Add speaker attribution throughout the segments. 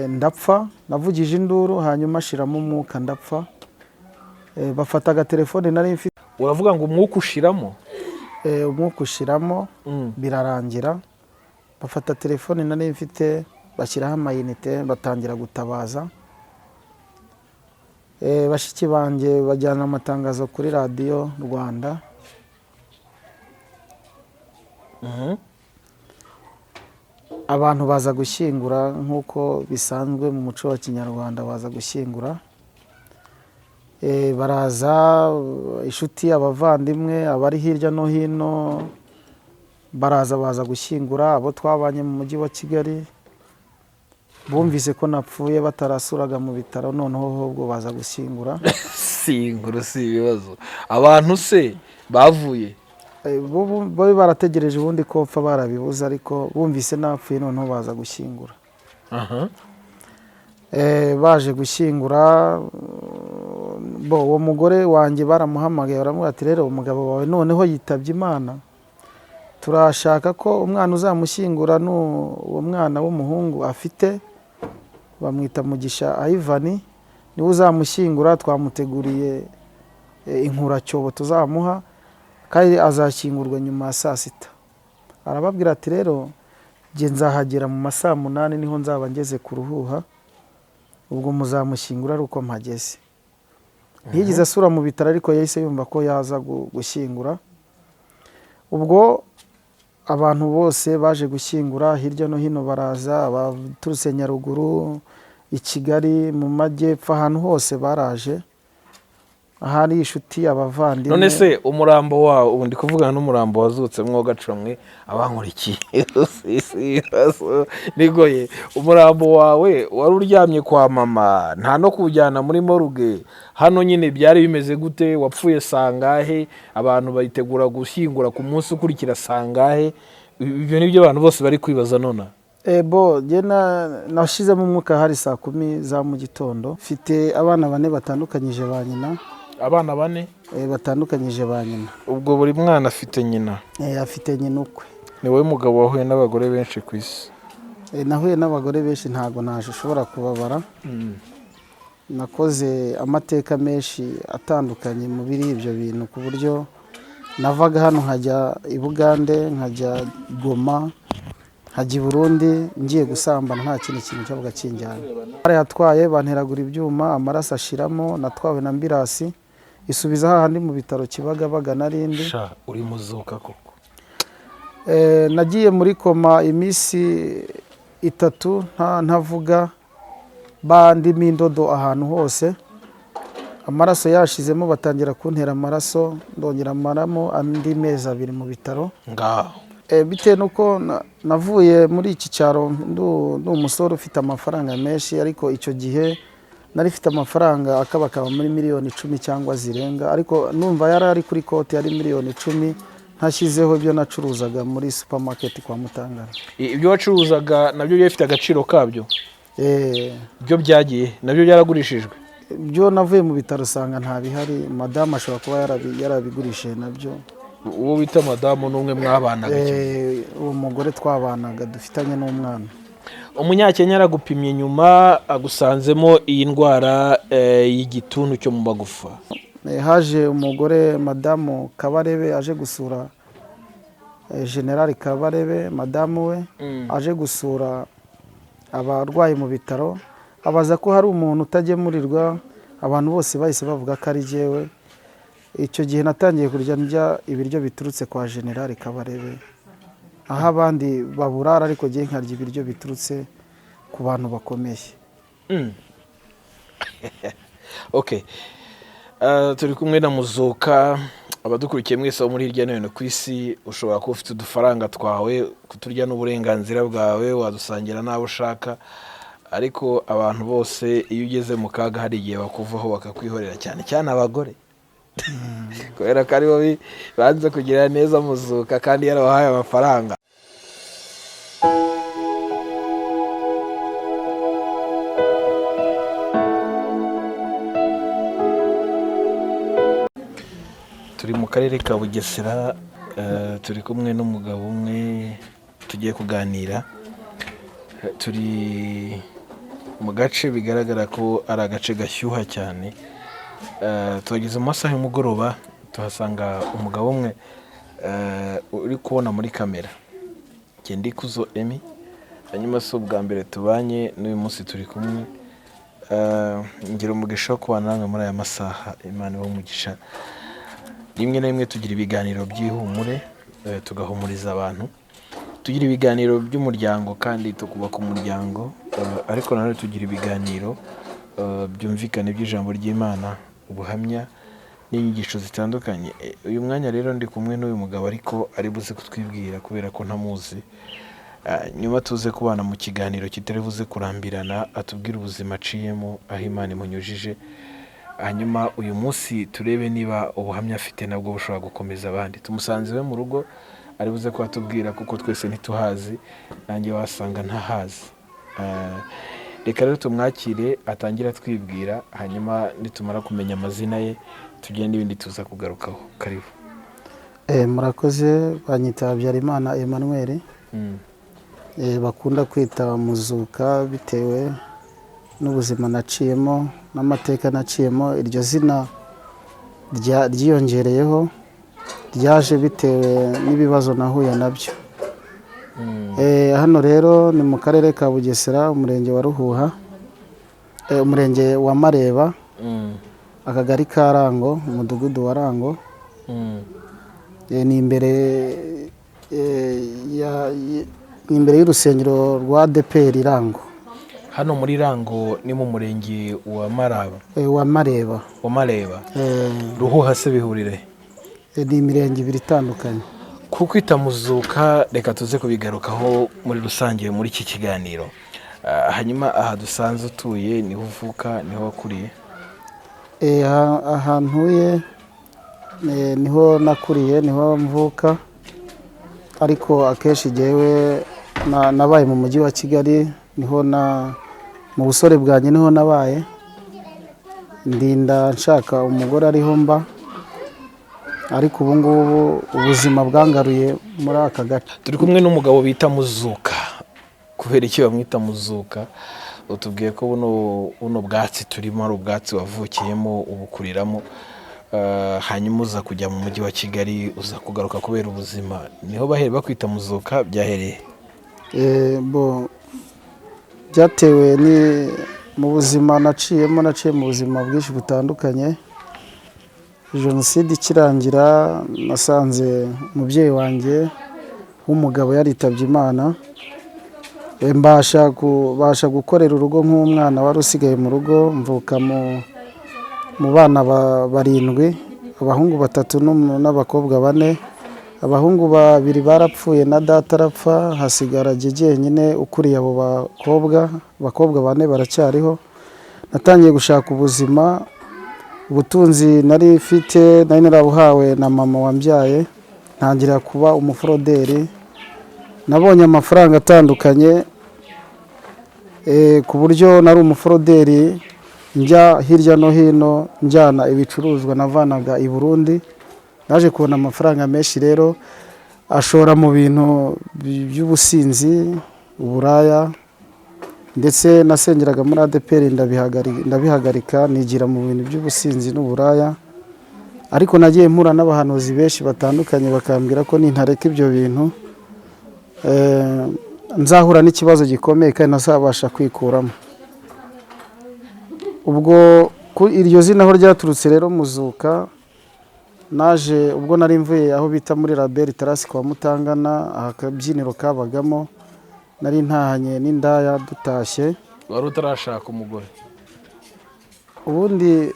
Speaker 1: Ndapfa, navugije induru, hanyuma ashiramo umwuka, ndapfa. Bafata agatelefone nari mfite.
Speaker 2: Uravuga ngo umwuka ushiramo?
Speaker 1: Umwuka ushiramo. Birarangira bafata telefone nari mfite, bashyiraho amayinite, batangira gutabaza. Bashiki banjye bajyana amatangazo kuri Radiyo Rwanda. Abantu baza gushyingura nk'uko bisanzwe mu muco wa kinyarwanda, baza gushyingura. Baraza, inshuti, abavandimwe, abari hirya no hino baraza, baza gushyingura. Abo twabanye mu Mujyi wa Kigali bumvise ko napfuye batarasuraga mu bitaro, noneho ahubwo baza gushyingura.
Speaker 2: Si inkuru, si ibibazo. Abantu se bavuye?
Speaker 1: Bo barategereje ubundi ko pfa barabibuze, ariko bumvise napfuye noneho baza gushyingura. Baje gushyingura, bo uwo mugore wanjye baramuhamagaye, baramubwira ati: "Rero umugabo wawe noneho yitabye Imana, turashaka ko umwana uzamushyingura ni uwo mwana w'umuhungu afite, bamwita Mugisha Ivan, niwe uzamushyingura. Twamuteguriye inkuracyobo tuzamuha, kandi azashyingurwa nyuma ya saa sita." Arababwira ati: "Rero njye nzahagera mu ma saa 8, niho nzaba ngeze ku Ruhuha, ubwo muzamushyingura ari uko mpageze." Ntiyigeze asura mu bitaro, ariko yahise yumva ko yaza gushyingura. Ubwo abantu bose baje gushyingura hirya no hino baraza, abaturutse Nyaruguru, i Kigali, mu majyepfo, ahantu hose baraje, ahari inshuti, abavandimwe.
Speaker 2: None se umurambo wawe, ubu ndi kuvugana n'umurambo wazutse, mwogacomwe abankurikiye, ibibazo nigoye, umurambo wawe wari uryamye kwa mama, nta no kuwujyana muri morgue hano nyine, byari bimeze gute? Wapfuye sangahe? Abantu bayitegura gushyingura ku munsi ukurikira sangahe? Ibyo ni byo abantu bose bari kwibaza nona.
Speaker 1: Bo njye nashizemo umwuka hari saa 10 za mu gitondo. Mfite abana bane batandukanyije ba nyina.
Speaker 2: Abana bane?
Speaker 1: Batandukanyije ba nyina.
Speaker 2: Ubwo buri mwana afite nyina?
Speaker 1: Afite nyina ukwe.
Speaker 2: Ni wowe mugabo wahuye n'abagore benshi ku isi.
Speaker 1: Nahuye n'abagore benshi, ntabwo naje ushobora kubabara. Nakoze amateka menshi atandukanye mu biri ibyo bintu, ku buryo navaga hano nkajya i Bugande, nkajya Goma, nkajya i Burundi ngiye gusambana, nta kindi kintu cyabaga kinjyana. Barayatwaye, banteragura ibyuma, amaraso ashiramo. Natwawe na ambulance isubiza hahandi mu bitaro Kibagabaga narindi.
Speaker 2: Sha, uri muzuka koko.
Speaker 1: Nagiye muri koma iminsi 3 ntavuga, bandimo indodo ahantu hose, amaraso yashizemo, batangira kuntera amaraso, ndongera maramo andi mezi 2 mu bitaro.
Speaker 2: Ngaho.
Speaker 1: Bitewe n'uko navuye muri iki cyaro ndi umusore ufite amafaranga menshi, ariko icyo gihe nari mfite amafaranga akabakaba muri miliyoni 10 cyangwa zirenga, ariko numva yari ari kuri konti yari miliyoni 10, ntashyizeho ibyo nacuruzaga muri supermarket kwa Mutangana.
Speaker 2: Ibyo wacuruzaga nabyo byari bifite agaciro kabyo?
Speaker 1: Eh.
Speaker 2: Byo byagiye, nabyo byaragurishijwe?
Speaker 1: Byo navuye mu bitaro usanga nta bihari, madamu ashobora kuba yarabigurishije nabyo.
Speaker 2: Uwo bita madamu ni umwe mwabanaga icyo gihe?
Speaker 1: Uwo mugore twabanaga, dufitanye n'umwana.
Speaker 2: Umunyakenya aragupimye nyuma, agusanzemo iyi ndwara y'igituntu cyo mu magufa.
Speaker 1: Haje umugore, madamu Kabarebe, aje gusura General Kabarebe, madamu we, aje gusura abarwayi mu bitaro, abaza ko hari umuntu utagemurirwa. Abantu bose bahise bavuga ko ari jyewe. Icyo gihe natangiye kurya ndya ibiryo biturutse kwa General Kabarebe, aho abandi baburara, ariko njye nkarya ibiryo biturutse ku bantu bakomeye.
Speaker 2: Okay. Turi kumwe na Muzuka. Abadukurikiye mwese bo muri hirya no hino ku isi, ushobora kuba ufite udufaranga twawe, kuturya n'uburenganzira bwawe, wadusangira n'abo ushaka, ariko abantu bose iyo ugeze mu kaga hari igihe bakuvaho bakakwihorera, cyane cyane abagore, kubera ko aribo banze kugira neza Muzuka kandi yarabahaye amafaranga. Turi mu karere ka Bugesera, turi kumwe n'umugabo umwe tugiye kuganira. Turi Mu gace bigaragara ko ari agace gashyuha cyane. Tuhageze mu masaha y'umugoroba, tuhasanga umugabo umwe uri kubona muri kamera. Njye ndi Kuzo Emmy, hanyuma si ubwa mbere tubanye, n'uyu munsi turi kumwe. Ngira umugisha wo kubana namwe muri aya masaha, Imana ibahe umugisha. Rimwe na rimwe tugira ibiganiro by'ihumure, tugahumuriza abantu, tugira ibiganiro by'umuryango kandi tukubaka umuryango, ariko nanone tugira ibiganiro byumvikane by'ijambo ry'Imana, ubuhamya n'inyigisho zitandukanye. Uyu mwanya rero ndi kumwe n'uyu mugabo, ariko ari buze kutwibwira kubera ko ntamuzi. Nyuma tuze kubana mu kiganiro kitari buze kurambirana, atubwire ubuzima aciyemo, aho Imana imunyujije, hanyuma uyu munsi turebe niba ubuhamya afite nabwo bushobora gukomeza abandi. Tumusanze iwe mu rugo, ari buze kuhatubwira kuko twese ntituhazi, nanjye wasanga ntahazi. Reka rero tumwakire atangire atwibwira, hanyuma nitumara kumenya amazina ye tugende n'ibindi tuza kugarukaho. Karibu.
Speaker 1: Murakoze, banyita Habyarimana Emmanuel, bakunda kwita Muzuka bitewe n'ubuzima naciyemo n'amateka naciyemo. Iryo zina ryiyongereyeho ryaje bitewe n'ibibazo nahuye nabyo. Hano rero ni mu karere ka Bugesera, umurenge wa Ruhuha, umurenge wa Mareba, akagari ka Rango, umudugudu wa Rango. Ni imbere ni imbere y'urusengero rwa ADEPR Rango.
Speaker 2: Hano muri Rango ni mu murenge wa Maraba?
Speaker 1: Wa Mareba.
Speaker 2: Wa Mareba. Ruhuha se bihurire?
Speaker 1: Ni imirenge ibiri itandukanye.
Speaker 2: Ku kwita Muzuka reka tuze kubigarukaho muri rusange muri iki kiganiro. Hanyuma aha dusanze utuye niho uvuka, niho wakuriye?
Speaker 1: Aha ntuye niho nakuriye, niho mvuka, ariko akenshi jyewe nabaye mu mujyi wa Kigali, niho na mu busore bwanjye niho nabaye, ndinda nshaka umugore ariho mba, ariko ubu ngubu ubuzima bwangaruye muri aka gace.
Speaker 2: Turi kumwe n'umugabo bita Muzuka. Kubera iki bamwita Muzuka? Utubwiye ko buno bwatsi turimo ari ubwatsi wavukiyemo ubukuriramo, hanyuma uza kujya mu mujyi wa Kigali, uza kugaruka kubera ubuzima, niho bahere bakwita Muzuka. Byahereye?
Speaker 1: Bo byatewe ni mu buzima naciyemo, naciye mu buzima bwinshi butandukanye. Jenoside ikirangira nasanze umubyeyi wanjye w'umugabo yaritabye Imana. Mbasha kubasha gukorera urugo nk'umwana wari usigaye mu rugo. Mvuka mu bana barindwi, abahungu batatu n'abakobwa bane. Abahungu babiri barapfuye na data arapfa, hasigara jye jyenyine ukuriye abo bakobwa. Abakobwa bane baracyariho. Natangiye gushaka ubuzima. Ubutunzi nari mfite nari narabuhawe na mama wambyaye, ntangira kuba umuforoderi. Nabonye amafaranga atandukanye, ku buryo nari umuforoderi njya hirya no hino njyana ibicuruzwa navanaga i Burundi. Naje kubona amafaranga menshi rero ashora mu bintu by'ubusinzi, uburaya, ndetse nasengeraga muri ADEPR ndabihagarika, nigira mu bintu by'ubusinzi n'uburaya. Ariko nagiye mpura n'abahanuzi benshi batandukanye, bakambwira ko nintareka ibyo bintu nzahura n'ikibazo gikomeye kandi ntazabasha kwikuramo. Ubwo iryo zina aho ryaturutse rero Muzuka, naje ubwo nari mvuye aho bita muri Label Tarasi kwa Mutangana, aha akabyiniro kabagamo, nari ntahanye n'indaya dutashye.
Speaker 2: Wari utarashaka umugore?
Speaker 1: Ubundi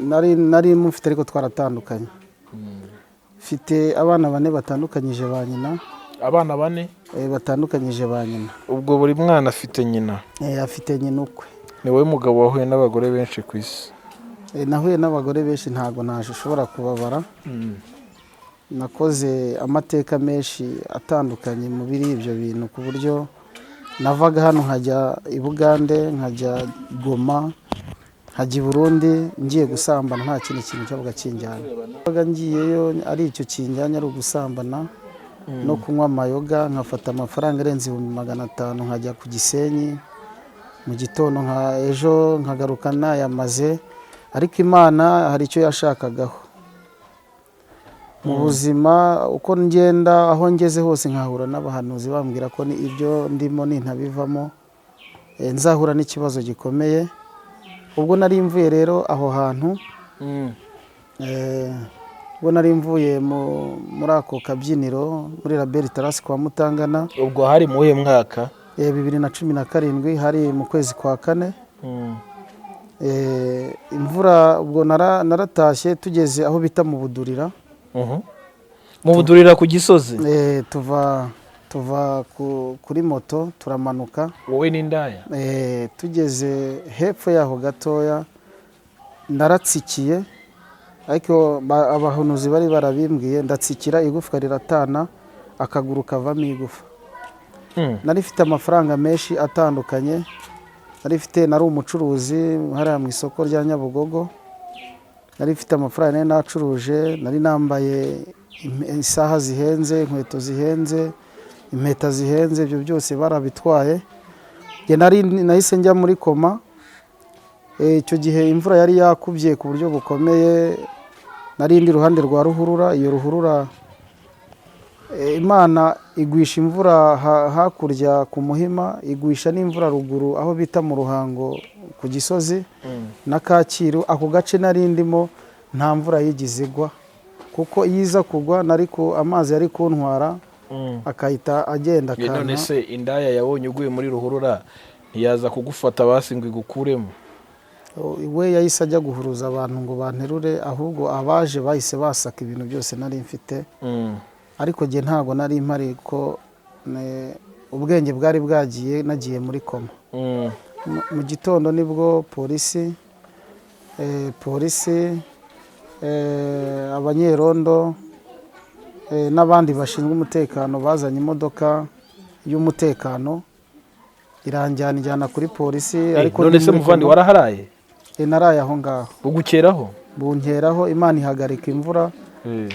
Speaker 1: nari mufite ariko twaratandukanye. Mfite abana bane batandukanyije ba nyina.
Speaker 2: Abana bane?
Speaker 1: Batandukanyije ba nyina.
Speaker 2: Ubwo buri mwana afite nyina?
Speaker 1: Afite nyina ukwe.
Speaker 2: Ni wowe mugabo wahuye n'abagore benshi ku isi?
Speaker 1: Nahuye n'abagore benshi, ntabwo nashobora kubabara. Nakoze amateka menshi atandukanye mu biri ibyo bintu, ku buryo navaga hano nkajya i Bugande, nkajya Goma, nkajya i Burundi ngiye gusambana, nta kindi kintu cyabaga kinjyana. Nabaga ngiyeyo ari icyo kinjyanye, ari ugusambana no kunywa amayoga, nkafata amafaranga arenze 500,000 nkajya ku Gisenyi. Mu gitondo nka ejo nkagaruka nayamaze. Ariko Imana hari icyo yashakagaho mu buzima. Uko ngenda, aho ngeze hose nkahura n'abahanuzi bambwira ko ni ibyo ndimo nintabivamo nzahura n'ikibazo gikomeye. Ubwo nari mvuye rero aho hantu, ubwo nari mvuye muri ako kabyiniro muri Label Terrace kwa Mutangana.
Speaker 2: Ubwo hari mu wuhe mwaka?
Speaker 1: 2017, hari mu kwezi kwa kane. Imvura ubwo naratashye, tugeze aho bita mu Budurira.
Speaker 2: Mu Budurira ku Gisozi?
Speaker 1: Tuva kuri moto turamanuka.
Speaker 2: Wowe n'indaya?
Speaker 1: Tugeze hepfo yaho gatoya naratsikiye, ariko abahanuzi bari barabimbwiye, ndatsikira igufwa riratana, akaguru kavamo igufa. Nari mfite amafaranga menshi atandukanye, nari mfite, nari umucuruzi hariya mu isoko rya Nyabugogo, nari mfite amafaranga nari nacuruje, nari nambaye isaha zihenze, inkweto zihenze, impeta zihenze, ibyo byose barabitwaye. Njye nari nahise njya muri koma. Icyo gihe imvura yari yakubye ku buryo bukomeye, nari ndi iruhande rwa ruhurura. Iyo ruhurura, Imana igwisha imvura hakurya ku Muhima, igwisha n'imvura ruguru aho bita mu Ruhango ku Gisozi na Kacyiru. Ako gace nari ndimo nta mvura yigeze igwa, kuko iyo iza kugwa nari ku amazi yari kuntwara akahita agenda
Speaker 2: None
Speaker 1: akanka.
Speaker 2: se indaya yabonye uguye muri ruhurura ntiyaza kugufata basi ngo igukuremo?
Speaker 1: We yahise ajya guhuruza abantu ngo banterure, ahubwo abaje bahise basaka ibintu byose nari mfite. Ariko njye ntabwo nari mpari ko ubwenge bwari bwagiye, nagiye muri koma. Mu gitondo nibwo polisi, abanyerondo n'abandi bashinzwe umutekano bazanye imodoka y'umutekano iranjyana, ijyana kuri polisi. Ariko
Speaker 2: None
Speaker 1: ndi
Speaker 2: se
Speaker 1: muri
Speaker 2: muvandi,
Speaker 1: koma.
Speaker 2: waraharaye?
Speaker 1: Naraye aho ngaho.
Speaker 2: Bugukeraho?
Speaker 1: Bunkeraho, Imana ihagarika imvura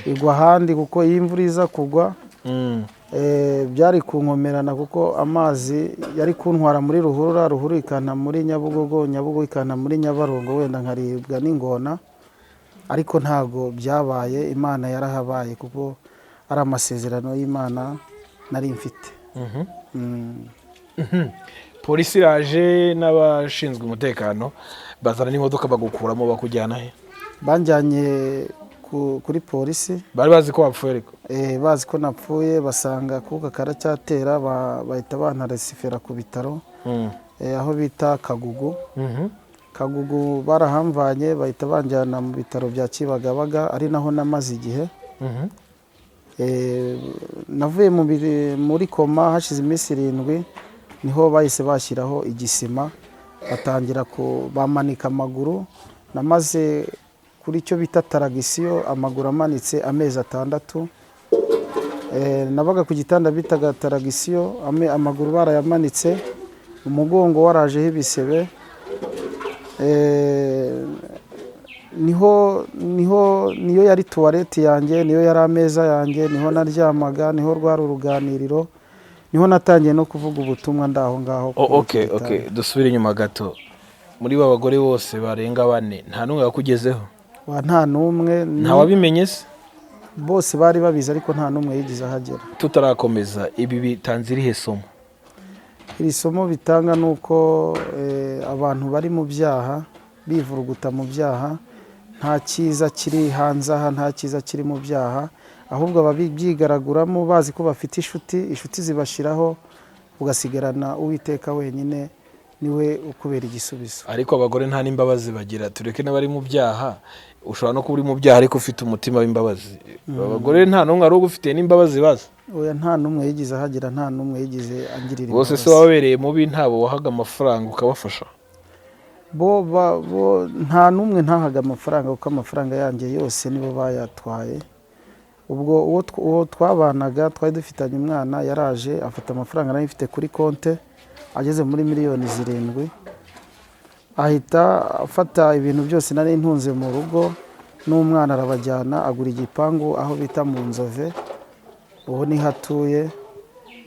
Speaker 1: igwa ahandi, kuko iyo imvura iza kugwa byari kunkomerana, kuko amazi yari kuntwara muri ruhurura, ruhurura ikanta muri Nyabugogo, Nyabugogo ikanta muri Nyabarongo, wenda nkaribwa n'ingona. Ariko ntabwo byabaye, Imana yarahabaye kuko ari amasezerano y'Imana nari mfite.
Speaker 2: Polisi iraje n'abashinzwe umutekano bazana n'imodoka bagukuramo, bakujyana he?
Speaker 1: Banjyanye kuri polisi.
Speaker 2: Bari bazi ko wapfuye ariko?
Speaker 1: Bazi ko napfuye, basanga akuka karacyatera, bahita bantaresifera ku bitaro aho bita Kagugu. Kagugu barahamvanye bahita banjyana mu bitaro bya Kibagabaga, ari naho namaze igihe. Navuye muri koma hashize iminsi 7, niho bahise bashyiraho igisima, batangira bamanika amaguru. Namaze kuri icyo bita taragisiyo, amaguru amanitse, amezi 6. Nabaga ku gitanda bitaga taragisiyo, amaguru barayamanitse, umugongo warajeho ibisebe. Niho niyo yari tuwarete yanjye, niyo yari ameza yanjye, niho naryamaga, niho rwari uruganiriro, niho natangiye no kuvuga ubutumwa ndaho ngaho
Speaker 2: Oh,
Speaker 1: kuri icyo
Speaker 2: okay.
Speaker 1: gitanda.
Speaker 2: Okay, dusubire inyuma gato. Muri ba bagore bose barenga bane, nta n'umwe wakugezeho?
Speaker 1: Nta n'umwe.
Speaker 2: Nta wabimenye se?
Speaker 1: Bose bari babizi, ariko nta n'umwe yigeze ahagera.
Speaker 2: Tutarakomeza, ibi bitanze irihe somo?
Speaker 1: Iri somo bitanga ni uko abantu bari mu byaha, bivuruguta mu byaha, nta cyiza kiri hanze aha, nta cyiza kiri mu byaha. Ahubwo ababyigaraguramo bazi ko bafite inshuti, inshuti zibashiraho, ugasigarana Uwiteka wenyine, niwe ukubera igisubizo.
Speaker 2: Ariko abagore nta n'imbabazi bagira. Tureke n'abari mu byaha, ushobora no kuba uri mu byaha ariko ufite umutima w'imbabazi. Abagore nta n'umwe wari ugufitiye n'imbabazi bazi?
Speaker 1: Oya, nta n'umwe yigeze ahagera, nta n'umwe yigeze angirira
Speaker 2: Bose se
Speaker 1: imbabazi.
Speaker 2: wabereye mubi, ntabo wahaga amafaranga ukabafasha?
Speaker 1: Bo nta n'umwe ntahaga amafaranga, kuko amafaranga yanjye yose nibo bayatwaye. Ubwo uwo twabanaga twari dufitanye umwana yaraje afata amafaranga nari mfite kuri konte ageze muri miliyoni 7, ahita afata ibintu byose nari ntunze mu rugo n'umwana arabajyana, agura igipangu aho bita mu Nzove, ubu niho atuye.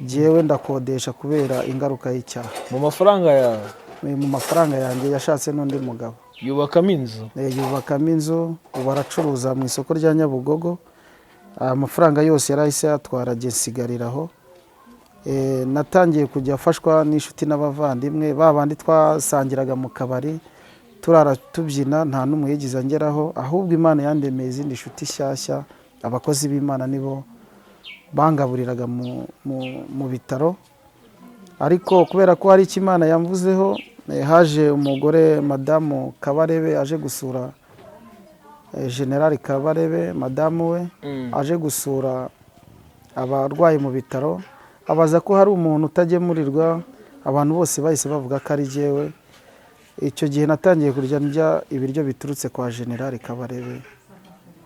Speaker 1: Jyewe ndakodesha kubera ingaruka y'icyaha.
Speaker 2: Mu mafaranga yawe?
Speaker 1: Mu mafaranga yanjye yashatse n'undi mugabo.
Speaker 2: Yubakamo inzu.
Speaker 1: Yubakamo inzu, ubu aracuruza mu isoko rya Nyabugogo. Amafaranga yose yarahise yatwara, njye nsigariraho. Natangiye kujya afashwa n'inshuti n'abavandimwe, ba bandi twasangiraga mu kabari turara tubyina, nta n'umwe yigeze angeraho. Ahubwo Imana yandemeye izindi nshuti nshyashya, abakozi b'Imana nibo bangaburiraga mu bitaro. Ariko kubera ko hari icyo Imana yamvuzeho, haje umugore, madamu Kabarebe, aje gusura Generali Kabarebe, madamu we, aje gusura abarwayi mu bitaro, abaza ko hari umuntu utagemurirwa. Abantu bose bahise bavuga ko ari jyewe. Icyo gihe natangiye kurya ndya ibiryo biturutse kwa Generali Kabarebe,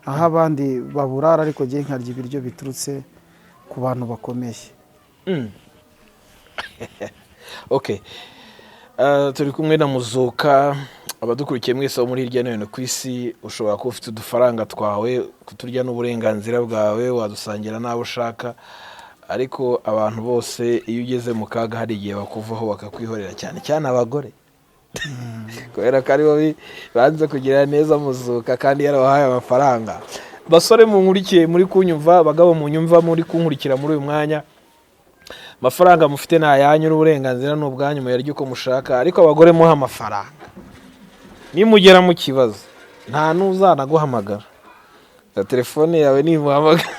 Speaker 1: aho abandi baburara, ariko jye nkarya ibiryo biturutse ku bantu bakomeye.
Speaker 2: Okay. Turi kumwe na Muzuka. Abadukurikiye mwese bo muri hirya no hino ku isi, ushobora kuba ufite udufaranga twawe, kuturya n'uburenganzira bwawe, wadusangira n'abo ushaka, ariko abantu bose iyo ugeze mu kaga hari igihe bakuvaho bakakwihorera, cyane cyane abagore, kubera ko aribo banze kugira neza Muzuka kandi yarabahaye amafaranga. Basore munkurikiye, muri kunyumva, abagabo munyumva, muri kunkurikira muri uyu mwanya, amafaranga mufite ni ayanyu n'uburenganzira ni ubwanyu, muyarye uko mushaka. Ariko abagore muha amafaranga, nimugera mu kibazo nta n'uzanaguhamagara na telefone yawe, nimuhamagara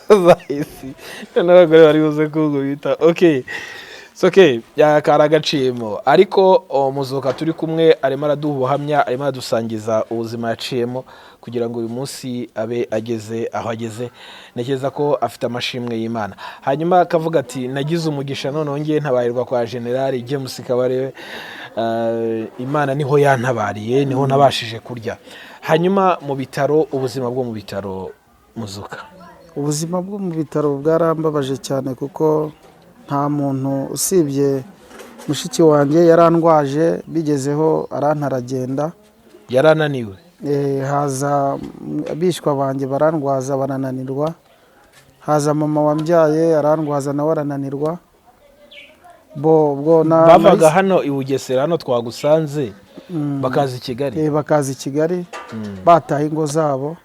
Speaker 2: zahisi n'abagore bari buze kugubita. Okay. It's okay, kari agaciyemo. Ariko uwo Muzuka turi kumwe arimo araduha ubuhamya, arimo aradusangiza ubuzima yaciyemo kugira ngo uyu munsi abe ageze aho ageze. Ntekereza ko afite amashimwe y'Imana. Hanyuma akavuga ati: "Nagize umugisha, noneho ngiye ntabarirwa kwa Generali James Kabarebe. Imana niho yantabariye, niho nabashije kurya." Hanyuma mu bitaro, ubuzima bwo mu bitaro, Muzuka?
Speaker 1: Ubuzima bwo mu bitaro bwarambabaje cyane, kuko nta muntu usibye mushiki wanjye yarandwaje, bigezeho arantaragenda.
Speaker 2: Yarananiwe.
Speaker 1: Haza abishywa banjye barandwaza barananirwa, haza mama wambyaye arandwaza nawe arananirwa. Bo ubwo
Speaker 2: Bavaga hano i Bugesera, hano twagusanze, bakaza i Kigali.
Speaker 1: Bakaza i Kigali bataha ingo zabo.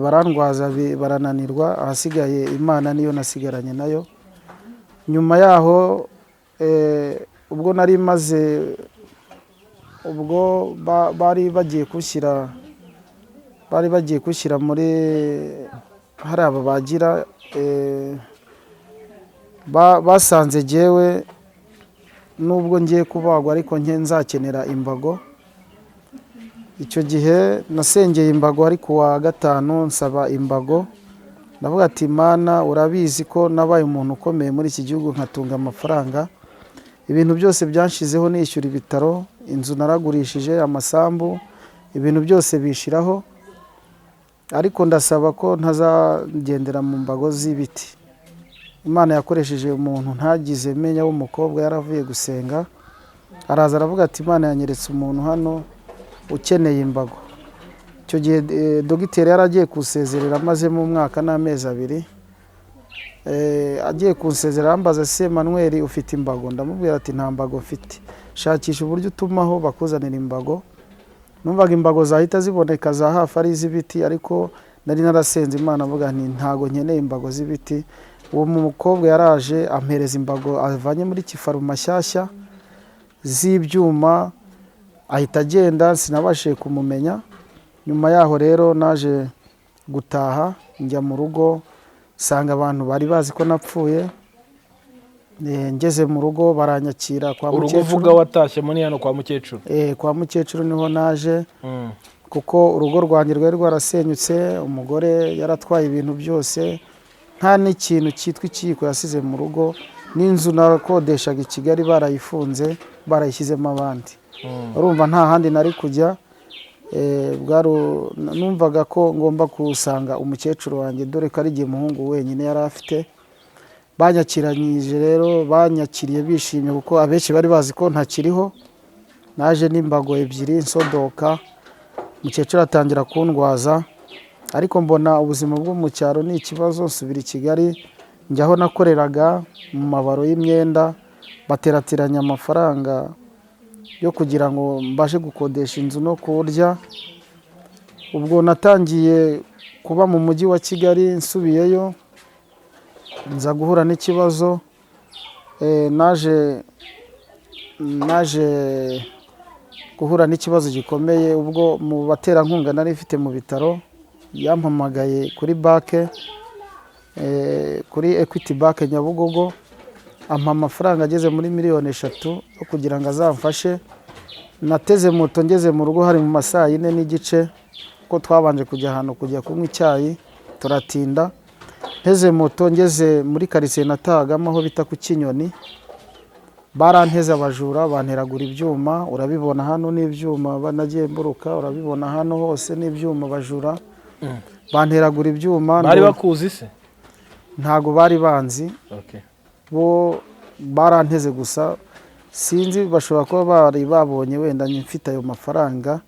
Speaker 1: Barandwaza barananirwa, ahasigaye Imana niyo nasigaranye nayo. Nyuma yaho, ubwo nari maze, ubwo bari bagiye kunshyira muri hariya babagira, basanze jyewe nubwo ngiye kubagwa ariko nke nzakenera imbago. Icyo gihe nasengeye imbago, ariko kuwa gatanu nsaba imbago, ndavuga ati: "Mana, urabizi ko nabaye umuntu ukomeye muri iki gihugu, nkatunga amafaranga. Ibintu byose byanshizeho, nishyura ibitaro, inzu naragurishije, amasambu, ibintu byose bishiraho, ariko ndasaba ko ntazagendera mu mbago z'ibiti." Imana yakoresheje umuntu ntagize menya w'umukobwa, yaravuye gusenga, araza aravuga ati: "Imana yanyeretse umuntu hano ukeneye imbago." Icyo gihe dogiteri yari agiye kunsezerera, amazemo umwaka n'amezi 2. Agiye kunsezerera arambaza: "Se Manuel, ufite imbago?" Ndamubwira ati: "Nta mbago mfite." "Shakisha uburyo utumaho bakuzanira imbago." Numvaga imbago zahita ziboneka za hafi ari iz'ibiti, ariko nari narasenze Imana avuga nti: "Ntago nkeneye imbago z'ibiti." Uwo mukobwa yaraje ampereza imbago avanye muri kifaruma nshyashya z'ibyuma, ahita agenda, sinabashije kumumenya. Nyuma yaho rero naje gutaha, njya mu rugo nsanga abantu bari bazi ko napfuye. Ngeze mu rugo baranyakira kwa
Speaker 2: Urugo
Speaker 1: mukecuru.
Speaker 2: uvuga watashyemo ni hano kwa mukecuru?
Speaker 1: Kwa mukecuru niho naje, kuko urugo rwanjye rwari rwarasenyutse, umugore yaratwaye ibintu byose, nta n'ikintu cyitwa ikiyiko yasize mu rugo, n'inzu nakodeshaga i Kigali barayifunze, barayishyizemo abandi. Urumva nta handi nari kujya. Numvaga ko ngomba gusanga umukecuru wanjye, dore ko ari igihe umuhungu wenyine yari afite. Banyakiranyije rero, banyakiriye bishimye, kuko abenshi bari bazi ko ntakiriho. Naje n'imbago ebyiri nsodoka, umukecuru atangira kundwaza, ariko mbona ubuzima bwo mu cyaro ni ikibazo, nsubira i Kigali, njya aho nakoreraga mu mabaro y'imyenda, baterateranya amafaranga. yo kugira ngo mbashe gukodesha inzu no kurya. Ubwo natangiye kuba mu mujyi wa Kigali, nsubiyeyo nza guhura n'ikibazo. Naje guhura n'ikibazo gikomeye ubwo mu baterankunga nari mfite mu bitaro yampamagaye kuri banke, kuri Equity Bank Nyabugogo, ampa amafaranga ageze muri miliyoni 3 yo kugira ngo azamfashe. Nateze moto ngeze mu rugo hari mu ma saa 4:30, kuko twabanje kujya ahantu kujya kunywa icyayi turatinda. Nteze moto ngeze muri karitsiye natahagamo aho bita ku Kinyoni, baranteze abajura banteragura ibyuma. Urabibona hano n'ibyuma banagiye mburuka, urabibona hano hose n'ibyuma, abajura banteragura ibyuma.
Speaker 2: Bari bakuzi se?
Speaker 1: Ntago bari banzi.
Speaker 2: Okay.
Speaker 1: Bo baranteze gusa, sinzi, bashobora kuba bari babonye wenda mfite ayo mafaranga,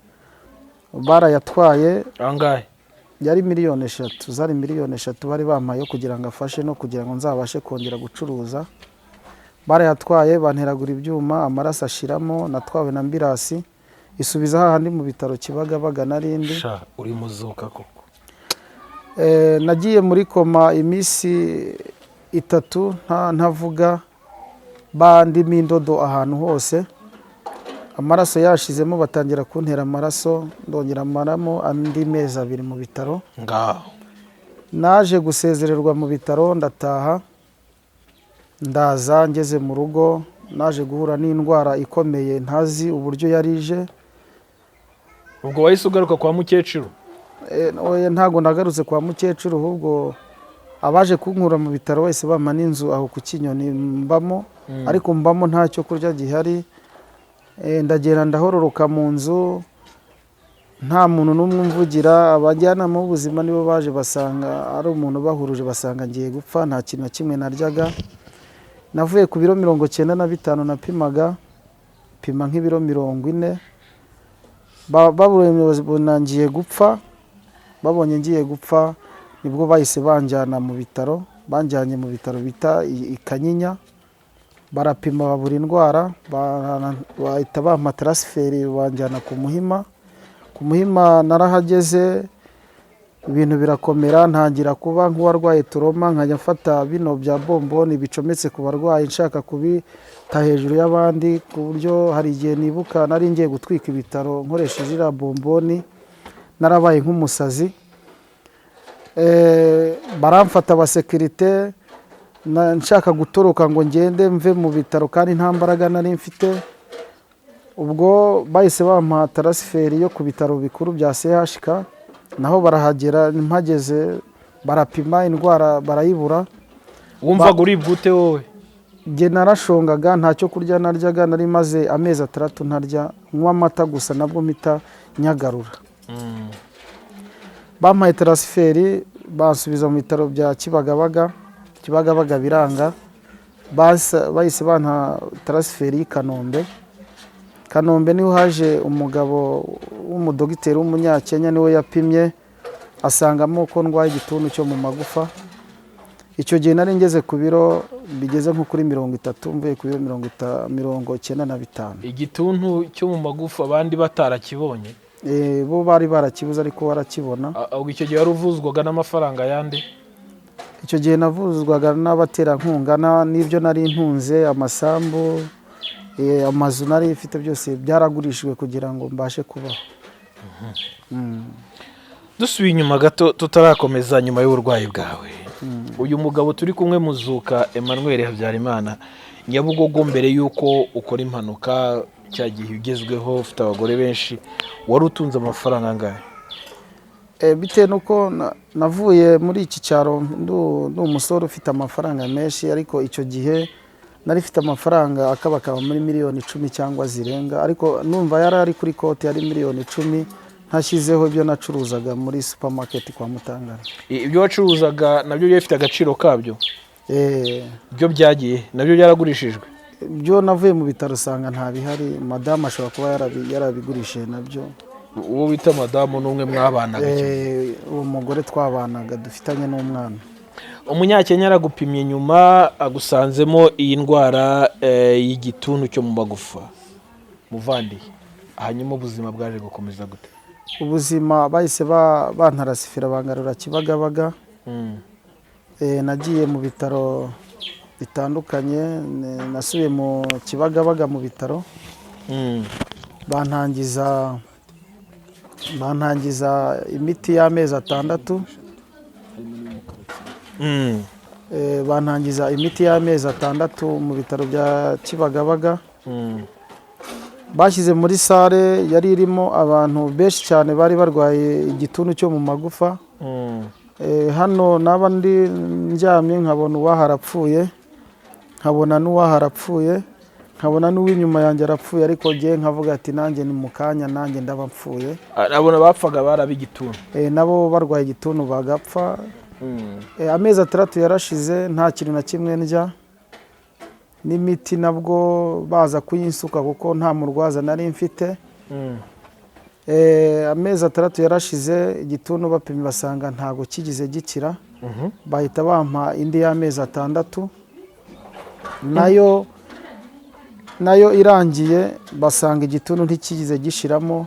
Speaker 1: barayatwaye.
Speaker 2: Angahe?
Speaker 1: Yari miliyoni 3, zari miliyoni 3 bari bampaye kugira ngo afashe no kugira ngo nzabashe kongera gucuruza. Barayatwaye, banteragura ibyuma, amaraso ashiramo. Natwawe na ambulance isubiza hahandi mu bitaro Kibagabaga narindi.
Speaker 2: Sha, uri muzuka koko.
Speaker 1: Nagiye muri koma iminsi 3 ntavuga, bandimo indodo ahantu hose, amaraso yashizemo, batangira kuntera amaraso, ndongera maramo andi mezi 2 mu bitaro.
Speaker 2: Ngaho.
Speaker 1: Naje gusezererwa mu bitaro, ndataha, ndaza. Ngeze mu rugo naje guhura n'indwara ikomeye ntazi uburyo yari ije.
Speaker 2: Ubwo wahise ugaruka kwa mukecuru?
Speaker 1: Oya, ntabwo nagarutse kwa mukecuru, ahubwo abaje kunkura mu bitaro wese bampa n'inzu aho ku Kinyoni mbamo, ariko mbamo nta cyo kurya gihari. Ndagenda ndahororoka mu nzu, nta muntu n'umwe umvugira. Abajyanama b'ubuzima nibo baje basanga ari umuntu bahuruje, basanga ngiye gupfa, nta kintu na kimwe naryaga. Navuye ku biro 95 napimaga, pima nk'ibiro 40. Babonye ngiye gupfa, babonye ngiye gupfa nibwo bahise banjyana mu bitaro. Banjyanye mu bitaro bita i Kanyinya, barapima babura indwara, bahita bampa transfert banjyana ku Muhima. Ku Muhima narahageze ibintu birakomera, ntangira kuba nk'uwarwaye trauma, nkajya mfata bino bya bomboni bicometse ku barwayi nshaka kubita hejuru y'abandi, ku buryo hari igihe nibuka nari ngiye gutwika ibitaro nkoresheje iriya bomboni, narabaye nk'umusazi. Baramfata abasekirite, nshaka gutoroka ngo ngende mve mu bitaro kandi nta mbaraga nari mfite. Ubwo bahise bampa transfert yo ku bitaro bikuru bya CHK, naho barahagera, mpageze barapima indwara barayibura.
Speaker 2: Wumvaga uribwa ute wowe?
Speaker 1: Njye narashongaga, nta cyo kurya naryaga, nari maze amezi 6 ntarya, nywa amata gusa nabwo mpita nyagarura. Bampaye transfert bansubiza mu bitaro bya Kibagabaga. Kibagabaga biranga, bahise bampa transfert y'i Kanombe. Kanombe niho haje umugabo w'umudogiteri w'umunyakenya, niwe yapimye asangamo ko ndwaye igituntu cyo mu magufa. Icyo gihe nari ngeze ku biro bigeze nko kuri 30, mvuye ku biro 95.
Speaker 2: Igituntu cyo mu magufa abandi batarakibonye?
Speaker 1: Bo bari barakibuze ariko warakibona.
Speaker 2: Ubwo icyo gihe wari uvuzwaga n'amafaranga yandi?
Speaker 1: Icyo gihe navuzwaga n'abaterankunga n'ibyo nari ntunze, amasambu, amazu nari mfite, byose byaragurishijwe kugira ngo mbashe kubaho.
Speaker 2: Dusubiye inyuma gato tutarakomeza, nyuma y'uburwayi bwawe, uyu mugabo turi kumwe, Muzuka Emmanuel Habyarimana, Nyabugogo, mbere y'uko ukora impanuka cya gihe ugezweho ufite abagore benshi, wari utunze amafaranga angahe?
Speaker 1: Bitewe n'uko navuye muri iki cyaro ndi umusore ufite amafaranga menshi, ariko icyo gihe nari mfite amafaranga akabakaba muri miliyoni 10 cyangwa zirenga, ariko numva yari ari kuri konti yari miliyoni 10, ntashyizeho ibyo nacuruzaga muri supermarket kwa Mutangana.
Speaker 2: Ibyo wacuruzaga nabyo byari bifite agaciro kabyo?
Speaker 1: Eh.
Speaker 2: Byo byagiye nabyo byaragurishijwe?
Speaker 1: Ibyo navuye mu bitaro usanga nta bihari, madamu ashobora kuba yarabigurishije nabyo.
Speaker 2: Uwo wita madamu ni umwe mwabanaga icyo gihe?
Speaker 1: Uwo mugore twabanaga dufitanye n'umwana.
Speaker 2: Umunyakenya aragupimye, nyuma agusanzemo iyi ndwara y'igituntu cyo mu magufa. Muvandi, hanyuma ubuzima bwaje gukomeza gute?
Speaker 1: Ubuzima bahise bantarasifira, bangarura Kibagabaga. Nagiye mu bitaro bitandukanye, nasubiye mu Kibagabaga mu bitaro, bantangiza imiti y'amezi 6. Bantangiza imiti y'amezi 6 mu bitaro bya Kibagabaga. Bashyize muri salle yari irimo abantu benshi cyane bari barwaye igituntu cyo mu magufa. Hano naba ndi ndyamye nkabona uwaha arapfuye, nkabona n'uwaha arapfuye, nkabona n'uw'inyuma yanjye arapfuye, ariko njye nkavuga ati nanjye ni mu kanya, nanjye ndaba mpfuye.
Speaker 2: Abona bapfaga barabe igituntu?
Speaker 1: Nabo barwaye igituntu bagapfa. Amezi 6 yarashize nta kintu na kimwe ndya, n'imiti nabwo baza kuyinsuka kuko nta murwaza nari mfite. Amezi 6 yarashize, igituntu bapimye basanga ntago kigize gikira. Bahita bampa indi y'amezi 6, nayo irangiye basanga igituntu ntikigize gishiramo,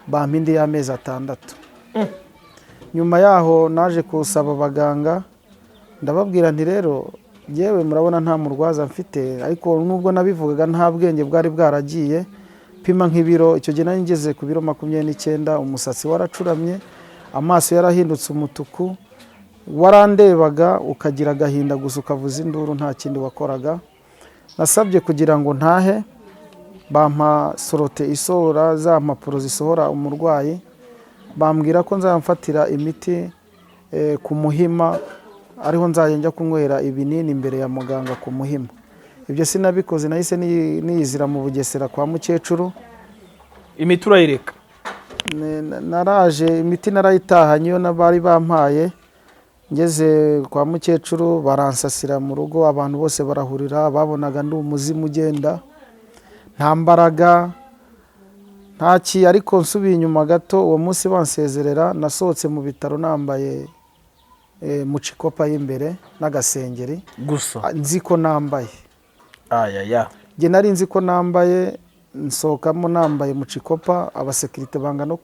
Speaker 1: bampa indi y'amezi 6. Nyuma yaho naje gusaba abaganga, ndababwira nti rero yewe murabona nta murwaza mfite, ariko nubwo nabivugaga nta bwenge bwari bwaragiye. Pima nk'ibiro, icyo gihe nari ngeze ku biro 29, umusatsi waracuramye, amaso yarahindutse umutuku, warandebaga ukagira agahinda gusa, ukavuza induru, nta kindi wakoraga. Nasabye kugira ngo ntahe, bampa sorote isohora za mpapuro zisohora umurwayi, bambwira ko nzamfatira imiti ku Muhima, ariho nzajya njya kunywera ibinini imbere ya muganga ku Muhima. Ibyo sinabikoze, nahise niyizira mu Bugesera kwa mukecuru.
Speaker 2: Imiti urayireka?
Speaker 1: Naraje imiti narayitahanye iyo bari bampaye, ngeze kwa mukecuru baransasira mu rugo, abantu bose barahurira, babonaga ndi umuzimu ugenda, nta mbaraga, nta ki. Ariko nsubiye inyuma gato, uwo munsi bansezerera nasohotse mu bitaro nambaye mucikopa y'imbere n'agasengeri
Speaker 2: gusa.
Speaker 1: Nzi ko nambaye.
Speaker 2: Ayaya!
Speaker 1: Njye nari nzi ko nambaye, nsohokamo nambaye mucikopa, abasekirite banga no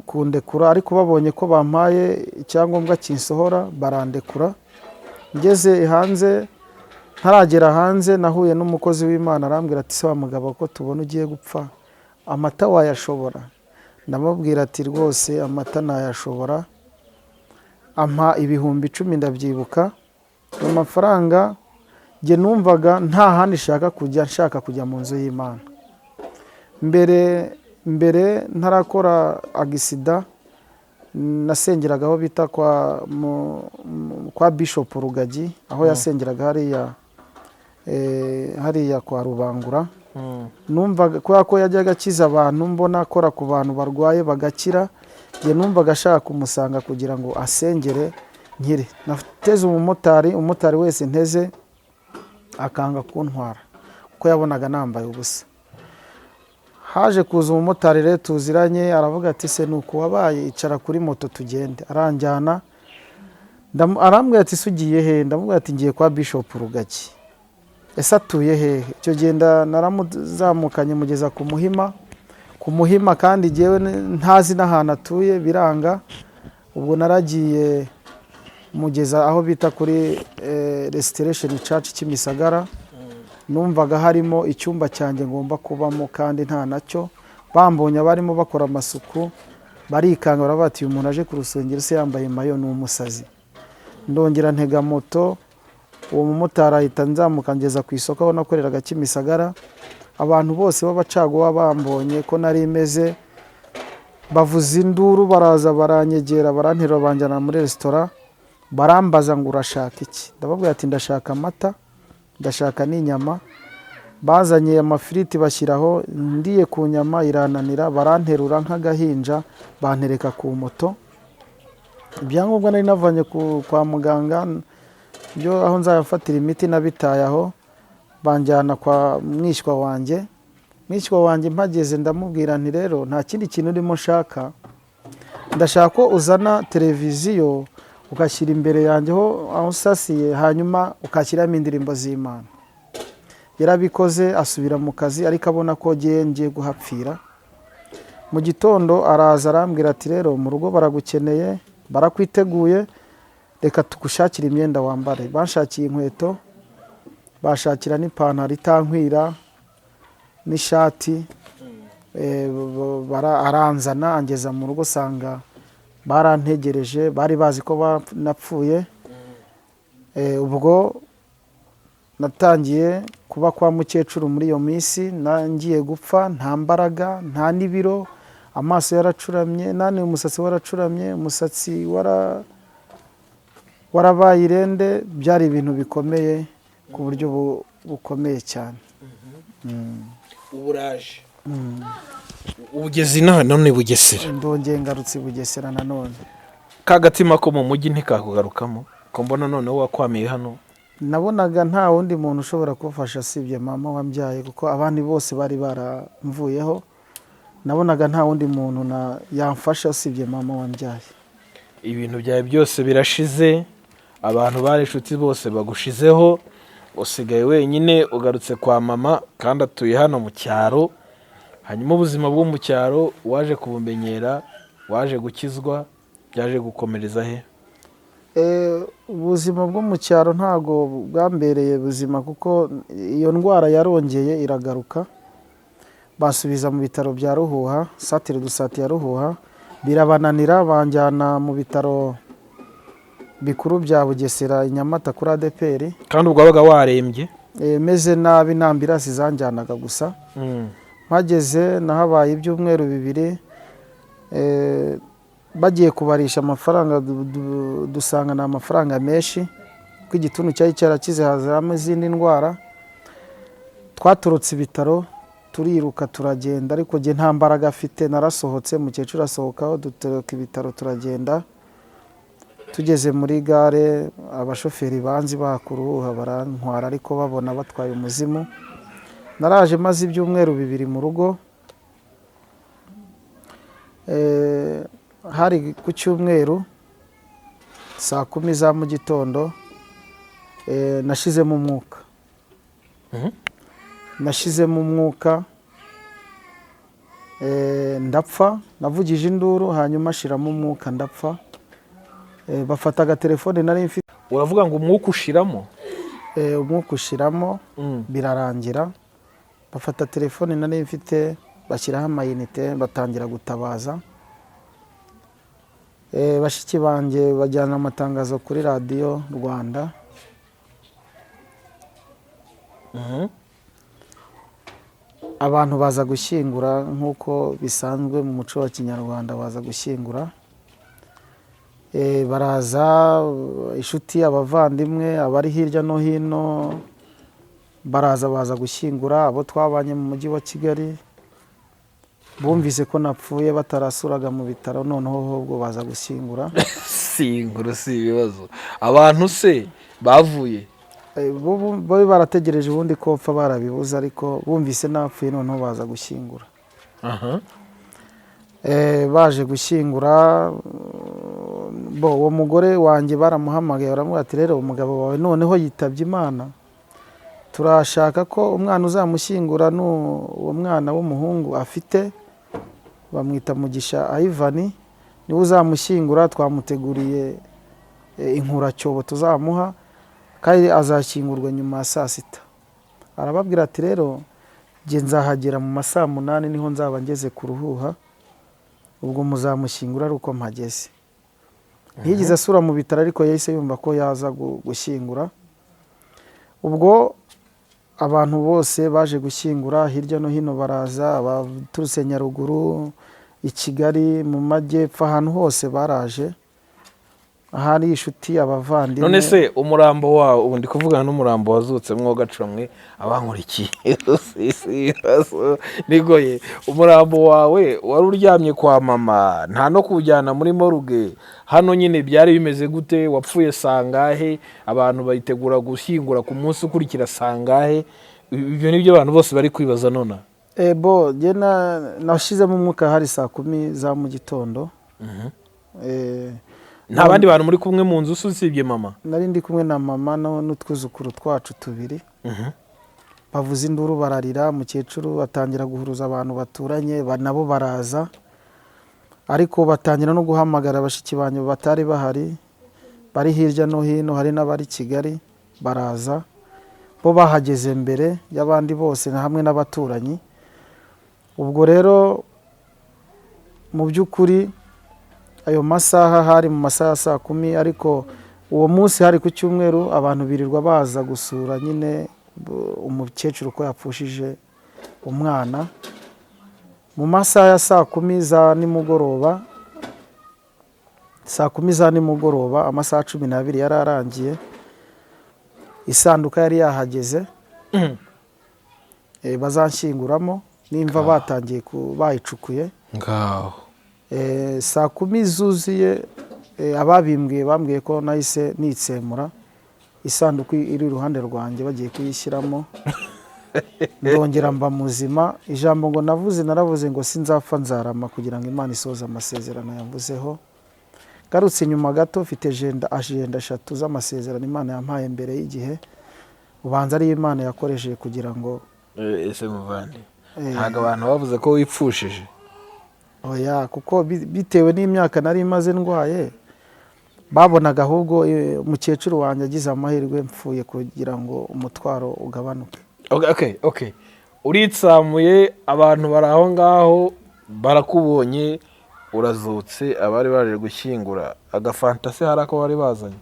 Speaker 1: kundekura, ariko babonye ko bampaye icyangombwa kinsohora barandekura. Ngeze hanze, ntaragera hanze nahuye n'umukozi w'Imana, arambwira ati: "Se wa mugabo, ko tubona ugiye gupfa, amata wayashobora?" Ndamubwira ati: "Rwose amata nayashobora." Ampa 10,000, ndabyibuka. Ayo mafaranga njye numvaga nta handi nshaka kujya, nshaka kujya mu nzu y'Imana. Mbere mbere ntarakora accident, nasengeraga aho bita kwa Bishop Rugagi, aho yasengeraga hariya kwa Rubangura. Numvaga kubera ko yajyaga akiza abantu, mbona akora ku bantu barwaye bagakira, njye numvaga ashaka kumusanga kugira ngo asengere nkire. Nateze umumotari, umumotari wese nteze akanga kuntwara kuko yabonaga nambaye ubusa. Haje kuza umumotari rero tuziranye, aravuga ati: "Se ni uku wabaye? Icara kuri moto tugende." Aranjyana, arambwira ati: "Se ugiye he?" Ndamubwira ati: "Ngiye kwa Bishop Rugagi." "Ese atuye hehe?" Icyo gihe naramuzamukanye mugeza ku Muhima, ku Muhima, kandi jyewe ntazi n'ahantu atuye, biranga. Ubwo naragiye mugeza aho bita kuri Restoration Church Kimisagara. Numvaga harimo icyumba cyanjye ngomba kubamo, kandi nta nacyo. Bambonye abarimo bakora amasuku barikanga, baravuga bati: "Uyu muntu aje ku rusengero se yambaye mayo, ni umusazi." Ndongera ntega moto, uwo mumotari ahita nzamuka ngeza ku isoko aho nakoreraga Kimisagara. Abantu bose b'abacaguwa bambonye ko nari meze, bavuza induru, baraza baranyegera, baranterura, banjyana muri resitora, barambaza ngo: "Urashaka iki?" Ndababwira ati: "Ndashaka amata, ndashaka n'inyama." Bazanye amafiriti bashyiraho, ndiye ku nyama irananira, baranterura nk'agahinja bantereka ku moto. Ibyangombwa nari navanye kwa muganga byo aho nzafatira imiti nabitaye aho, banjyana kwa mwishywa wanjye. Mwishywa wanjye mpageze ndamubwira nti: "Rero nta kindi kintu urimo nshaka, ndashaka ko uzana televiziyo ugashyira imbere yanjye aho usasiye, hanyuma ukashyiramo indirimbo z'Imana." Yarabikoze, asubira mu kazi, ariko abona ko ngiye guhapfira. Mu gitondo araza arambwira ati: "Rero mu rugo baragukeneye, barakwiteguye, reka tugushakire imyenda wambare." Banshakiye inkweto, bashakira n'ipantaro itankwira n'ishati. Aranzana angeza mu rugo, usanga barantegereje, bari bazi ko napfuye. Ubwo natangiye kuba kwa mukecuru muri iyo minsi. Ngiye gupfa nta mbaraga, nta n'ibiro, amaso yaracuramye, nani umusatsi waracuramye, umusatsi warabaye irende. Byari ibintu bikomeye ku buryo bukomeye cyane.
Speaker 2: Uburaje ubugezi inaha none i Bugesera?
Speaker 1: Ndongeye ngarutse i Bugesera nanone.
Speaker 2: Ka gatima ko mu mujyi ntikakugarukamo, ko mbona noneho wakwamiye hano?
Speaker 1: Nabonaga nta wundi muntu ushobora kumfasha usibye mama wambyaye, kuko abandi bose bari baramvuyeho. Nabonaga nta wundi muntu yamfasha usibye mama wambyaye.
Speaker 2: Ibintu byawe byose birashize, abantu bari inshuti bose bagushizeho, usigaye wenyine, ugarutse kwa mama kandi atuye hano mu cyaro. Hanyuma ubuzima bwo mu cyaro waje kubumenyera, waje gukizwa, byaje gukomereza he?
Speaker 1: Ubuzima bwo mu cyaro ntago bwambereye buzima, kuko iyo ndwara yarongeye iragaruka, basubiza mu bitaro bya Ruhuha, centre de santé ya Ruhuha, birabananira, banjyana mu bitaro bikuru bya Bugesera i Nyamata kuri ADEPR.
Speaker 2: Kandi ubwo wabaga warembye?
Speaker 1: Meze nabi, nta ambulance zanjyanaga gusa. Mpageze nahabaye ibyumweru 2. Bagiye kubarisha amafaranga, dusanga ni amafaranga menshi, kuko igituntu cyari cyarakize, hazamo izindi ndwara. Twatorotse ibitaro, turiruka, turagenda, ariko njye nta mbaraga afite. Narasohotse, mukecuru asohokaho, dutoroka ibitaro turagenda. Tugeze muri gare, abashoferi banzi bakuruhuha barantwara, ariko babona batwaye umuzimu. Naraje maze ibyumweru 2 mu rugo. Hari ku cyumweru saa 10 za mu gitondo, nashizemo umwuka. Nashizemo umwuka, ndapfa. Navugije induru, hanyuma ashiramo umwuka, ndapfa. Bafata agatelefone nari mfite.
Speaker 2: Uravuga ngo umwuka ushiramo?
Speaker 1: Umwuka ushiramo, birarangira. Bafata telefone nari mfite, bashyiraho amayinite, batangira gutabaza. Bashiki banjye bajyana amatangazo kuri Radiyo Rwanda. Abantu baza gushyingura nk'uko bisanzwe mu muco wa kinyarwanda, baza gushyingura. Baraza, inshuti, abavandimwe, abari hirya no hino baraza, baza gushyingura. Abo twabanye mu mujyi wa Kigali bumvise ko napfuye batarasuraga mu bitaro, noneho ahubwo baza gushyingura.
Speaker 2: Si inkuru, si ibibazo. Abantu se bavuye?
Speaker 1: Bo barategereje ubundi ko pfa barabibuze, ariko bumvise napfuye noneho baza gushyingura. Baje gushyingura, bo uwo mugore wanjye baramuhamagaye, baramubwira ati: "Rero umugabo wawe noneho yitabye Imana, turashaka ko umwana uzamushyingura ni uwo mwana w'umuhungu afite, bamwita Mugisha Ivan, niwe uzamushyingura. Twamuteguriye inkuracyobo tuzamuha, kandi azashyingurwa nyuma ya saa sita." Arababwira ati: "Rero njye nzahagera mu ma saa 8, niho nzaba ngeze ku Ruhuha, ubwo muzamushyingura ari uko mpageze." Ntiyigeze asura mu bitaro, ariko yahise yumva ko yaza gushyingura. Ubwo abantu bose baje gushyingura hirya no hino baraza, abaturutse Nyaruguru, i Kigali, mu majyepfo, ahantu hose baraje, ahari inshuti, abavandimwe.
Speaker 2: None se umurambo wawe, ubu ndi kuvugana n'umurambo wazutse, mwogacura abankurikiye, nigoye, umurambo wawe wari uryamye kwa mama, nta no kuwujyana muri morgue hano nyine, byari bimeze gute? Wapfuye sangahe? Abantu bayitegura gushyingura ku munsi ukurikira sangahe? Ibyo ni byo abantu bose bari kwibaza nona.
Speaker 1: Bo njye nashizemo umwuka hari saa 10 za mu gitondo.
Speaker 2: Nta bandi bantu muri kumwe mu nzu usibye mama?
Speaker 1: Nari ndi kumwe na mama n'utwuzukuru twacu tubiri. Bavuza induru, bararira, umukecuru batangira guhuruza abantu baturanye, nabo baraza, ariko batangira no guhamagara bashiki banjye batari bahari, bari hirya no hino, hari n'abari Kigali, baraza. Bo bahageze mbere y'abandi bose hamwe n'abaturanyi. Ubwo rero mu by'ukuri ayo masaha hari mu masaha ya saa 10, ariko uwo munsi hari ku cyumweru, abantu birirwa baza gusura nyine umukecuru ko yapfushije umwana. Mu masaha ya saa 10 za nimugoroba, saa 10 za nimugoroba, amasaha 12 yari arangiye, isanduka yari yahageze bazanshyinguramo nimva batangiye bayicukuye.
Speaker 2: Ngaho.
Speaker 1: Saa 10 zuzuye, ababimbwiye bambwiye ko nahise nitsemura, isanduku iri iruhande rwanjye bagiye kuyishyiramo, ndongera mba muzima. Ijambo ngo navuze, naravuze ngo sinzapfa, nzarama kugira ngo Imana isohoze amasezerano yamvuzeho. Ngarutse inyuma gato, mfite agenda eshatu z'amasezerano Imana yampaye mbere y'igihe, ubanza ariyo Imana yakoresheje kugira ngo
Speaker 2: Ese muvandi, ntabwo abantu bavuze ko wipfushije?
Speaker 1: Oya, kuko bitewe n'imyaka nari maze ndwaye, babonaga ahubwo umukecuru wanjye agize amahirwe mpfuye kugira ngo umutwaro ugabanuke.
Speaker 2: Okay. Uritsamuye, abantu bari aho ngaho barakubonye urazutse. Abari baje gushyingura, agafanta se hari ako bari bazanye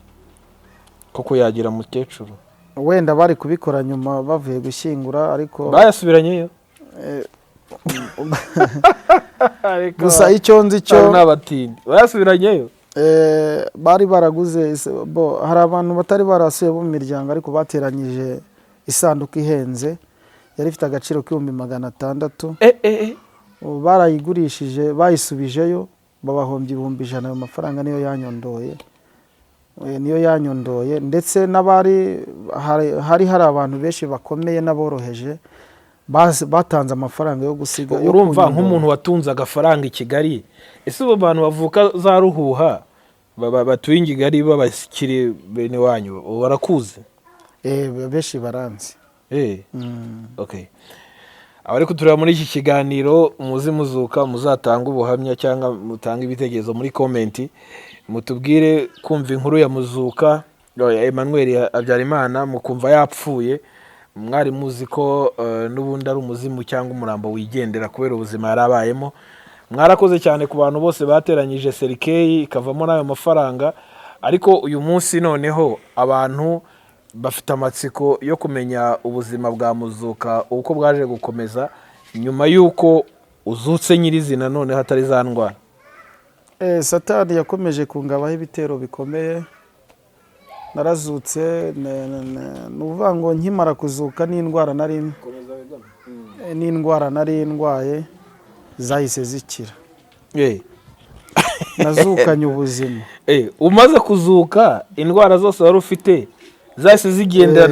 Speaker 2: ko kuyagira mukecuru?
Speaker 1: Wenda bari kubikora nyuma bavuye gushyingura, ariko
Speaker 2: Bayasubiranyeyo.
Speaker 1: Gusa icyo nzi cyo
Speaker 2: Cyo n'abatindi bayasubiranyeyo.
Speaker 1: Bari baraguze bo, hari abantu batari barasuye bo mu miryango, ariko bateranyije isanduku ihenze yari ifite agaciro k'600,000. Ubu barayigurishije, bayisubijeyo, babahombye 100,000. Ayo mafaranga niyo yanyondoye. Niyo yanyondoye, ndetse n'abari hari abantu benshi bakomeye n'aboroheje batanze amafaranga yo gusiga yo
Speaker 2: Urumva,
Speaker 1: kunyondora.
Speaker 2: nk'umuntu watunze agafaranga i Kigali, ese ubu bantu bavuka za Ruhuha batuye i Kigali b'abakire bene wanyu, ubu barakuzi?
Speaker 1: Benshi baranzi.
Speaker 2: Okay. Abari kutureba muri iki kiganiro, muzi muzuka, muzatanga ubuhamya cyangwa mutange ibitekerezo muri comment, mutubwire kumva inkuru ya Muzuka ya Emmanuel Habyarimana, mukumva yapfuye, mwari muzi ko n'ubundi ari umuzimu cyangwa umurambo wigendera kubera ubuzima yari abayemo. Mwarakoze cyane ku bantu bose bateranyije cercueil ikavamo n'ayo mafaranga. Ariko uyu munsi noneho abantu bafite amatsiko yo kumenya ubuzima bwa Muzuka uko bwaje gukomeza nyuma y'uko uzutse nyirizina, noneho atari za ndwara.
Speaker 1: Satani yakomeje kungabaho ibitero bikomeye. Narazutse, ni ukuvuga ngo nkimara kuzuka n'indwara nari ndwaye zahise zikira. Nazukanye ubuzima.
Speaker 2: Umaze kuzuka, indwara zose wari ufite zahise zigenda,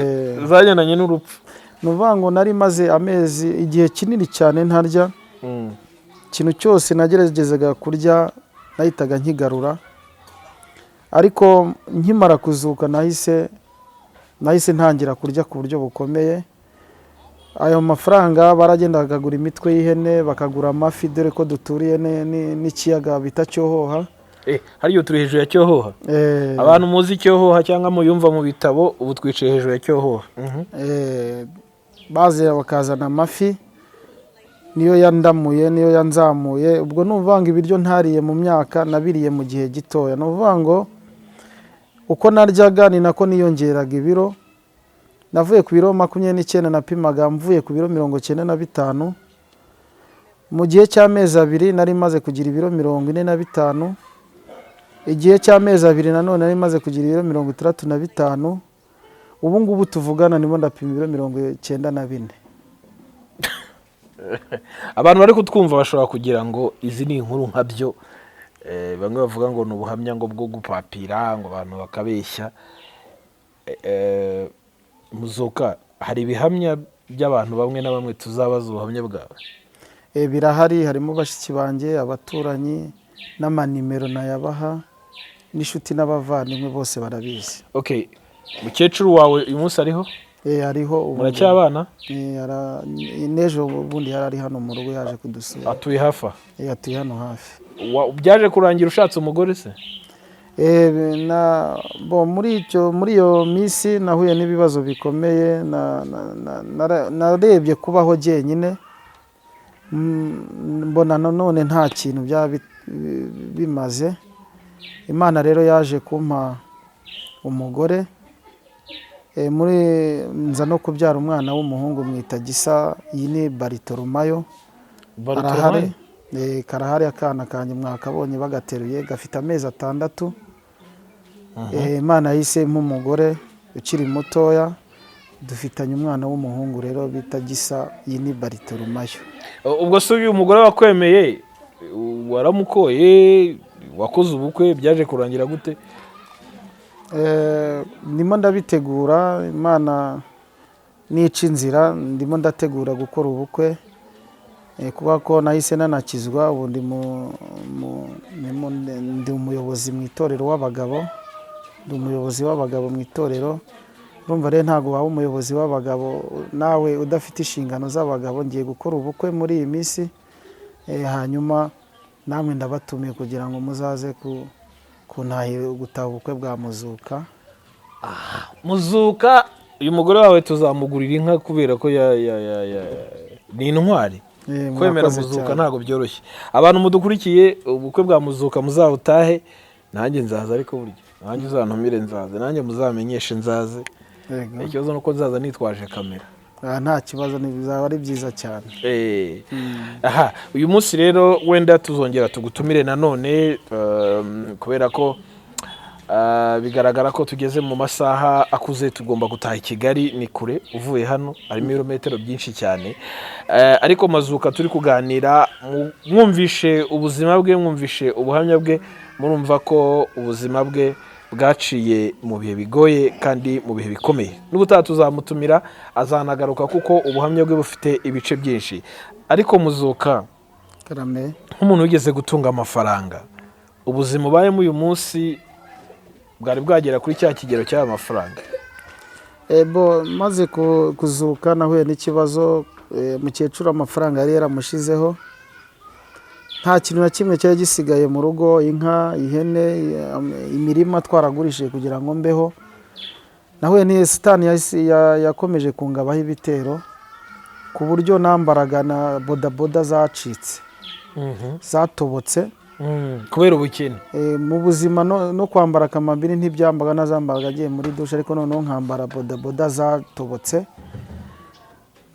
Speaker 2: zagendanye n'urupfu.
Speaker 1: Ni ukuvuga ngo nari maze amezi, igihe kinini cyane ntarya. Ikintu cyose nageragezaga kurya nahitaga nkigarura, ariko nkimara kuzuka nahise ntangira kurya ku buryo bukomeye. Ayo mafaranga baragenda bakagura imitwe y'ihene, bakagura amafi, dore ko duturiye n'ikiyaga bita Cyohoha.
Speaker 2: Hariya turi hejuru ya Cyohoha. Abantu muzi Cyohoha cyangwa muyumva mu bitabo, ubu twicaye hejuru ya Cyohoha.
Speaker 1: Baze bakazana amafi, niyo yandamuye, niyo yanzamuye. Ubwo ni ukuvuga ngo ibiryo ntariye mu myaka nabiriye mu gihe gitoya. Ni ukuvuga ngo uko naryaga ni nako niyongeraga ibiro. Navuye ku biro 29 napimaga, mvuye ku biro 95. Mu gihe cy'amezi 2 nari maze kugira ibiro 45. Igihe cy'amezi 2 nanone nari maze kugira ibiro 65. Ubu ngubu tuvugana ndimo ndapima ibiro 94.
Speaker 2: Abantu bari kutwumva bashobora kugira ngo izi ni inkuru nka byo. Bamwe bavuga ngo ni ubuhamya ngo bwo gupapira, ngo abantu bakabeshya. Muzuka, hari ibihamya by'abantu bamwe na bamwe tuzabaza ubuhamya bwawe?
Speaker 1: Birahari, harimo bashiki banjye, abaturanyi, n'amanimero nayabaha, n'inshuti n'abavandimwe bose barabizi.
Speaker 2: Okay, mukecuru wawe uyu munsi ariho?
Speaker 1: Ariho ubu.
Speaker 2: Muracyabana?
Speaker 1: N'ejo bundi yari ari hano mu rugo, yaje kudusura.
Speaker 2: Atuye hafi aha?
Speaker 1: Atuye hano hafi.
Speaker 2: Byaje kurangira ushatse umugore se?
Speaker 1: Bo muri iyo minsi nahuye n'ibibazo bikomeye, narebye kubaho jyenyine, mbona nanone nta kintu byaba bimaze. Imana rero yaje kumpa umugore, muri nza no kubyara umwana w'umuhungu, mwita Gisa. Iyi ni Baritorumayo, arahari. Karahari akana kanjye, mwakabonye bagateruye, gafite amezi 6. Imana yahise impa umugore ukiri mutoya, dufitanye umwana w'umuhungu rero bita Gisa. Iyi ni Baritorumayo.
Speaker 2: Ubwo se uyu mugore wakwemeye waramukoye, wakoze ubukwe, byaje kurangira gute?
Speaker 1: Ndimo ndabitegura, Imana nica inzira, ndimo ndategura gukora ubukwe. Kuba ko nahise nanakizwa, ubu ndi umuyobozi mu itorero w'abagabo, ndi umuyobozi w'abagabo mu itorero. Urumva rero ntabwo waba umuyobozi w'abagabo nawe udafite inshingano z'abagabo. Ngiye gukora ubukwe muri iyi minsi, hanyuma namwe ndabatumiye kugira ngo muzaze kuntahira, gutaha ubukwe bwa Muzuka.
Speaker 2: Muzuka, uyu mugore wawe tuzamugurira inka kubera ko ni intwari. Kwemera
Speaker 1: Murakoze
Speaker 2: Muzuka
Speaker 1: cyane.
Speaker 2: ntabwo byoroshye. Abantu mudukurikiye, ubukwe bwa Muzuka muzabutahe, nanjye nzaza, ariko burya nanjye uzantumire nzaze, nanjye muzamenyeshe nzaze.
Speaker 1: Yego.
Speaker 2: Ikibazo ni uko nzaza nitwaje kamera.
Speaker 1: Nta kibazo, bizaba ari byiza cyane.
Speaker 2: Aha uyu munsi rero wenda tuzongera tugutumire nanone, kubera ko bigaragara ko tugeze mu masaha akuze, tugomba gutaha i Kigali, ni kure uvuye hano, harimo ibirometero byinshi cyane. Ariko Mazuka turi kuganira, mwumvishe ubuzima bwe, mwumvishe ubuhamya bwe, murumva ko ubuzima bwe bwaciye mu bihe bigoye kandi mu bihe bikomeye. N'ubutaha tuzamutumira, azanagaruka kuko ubuhamya bwe bufite ibice byinshi. Ariko Muzuka,
Speaker 1: Karame.
Speaker 2: nk'umuntu wigeze gutunga amafaranga, ubuzima ubayemo uyu munsi bwari bwagera kuri cya kigero cy'aya mafaranga?
Speaker 1: Bo maze kuzuka nahuye n'ikibazo. Mukecuru amafaranga yari yaramushizeho, nta kintu na kimwe cyari gisigaye mu rugo, inka, ihene, imirima twaragurishije kugira ngo mbeho. Nahuye ni Satani yakomeje kungabaho ibitero ku buryo nambaraga na bodaboda zacitse, zatobotse.
Speaker 2: Kubera ubukene.
Speaker 1: Mu buzima no kwambara kamambiri ntibyambaga, nazambaraga agiye muri dushe, ariko noneho nkambara bodaboda zatobotse.